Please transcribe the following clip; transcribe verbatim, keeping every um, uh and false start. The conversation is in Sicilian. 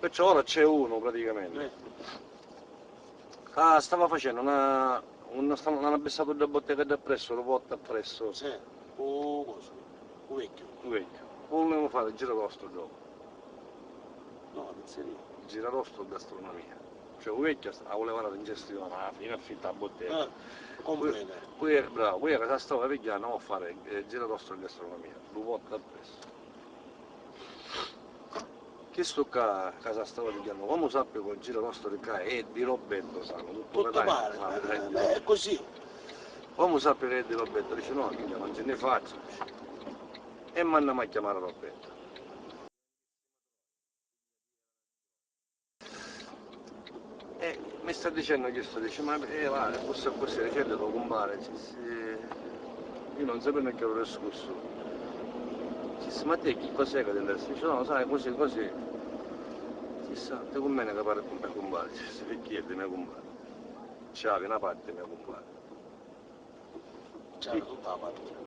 Perciò ora c'è uno praticamente. Eh. Ah, stava facendo una, una, una, una bissata da bottega da presso, rubotta appresso. Sì, u coso, u vecchio. U vecchio. Vulemu fare il giro tosto dopo. No, la pizzeria. Giro tosto gastronomia. Cioè, u vecchio a vuleva dare in gestione, ah, fino a fitta a bottega. Eh, completa. Poi, poi, bravo, poi era stava pigliando, a fare eh, giro tosto in gastronomia, rubotta appresso. Chistu ca, ca sa stava pigghiannu, comu sappi ca u gira nostru di ccà è di Robettu, sanu, tuttu. Tuttu pari, eh, eh, è così. Comu sappi ca è di Robettu, dici no, minchia, non ce ne faccio, dici. E mannamu a chiamare Robettu. E mi sta dicennu chistu, dici, ma eh, va, così e così, dicennu to cumpari, ci si, io non sapennu chi avrò discussu. Ci si, ma te chi cos'è che ti interessa? Dici, no, sai, così, così. Ci sa, ti convene che parli con me cumpari, ci si, perché è di me cumpari. Ci havi una parte di me cumpari. Ci havi tutta la parte.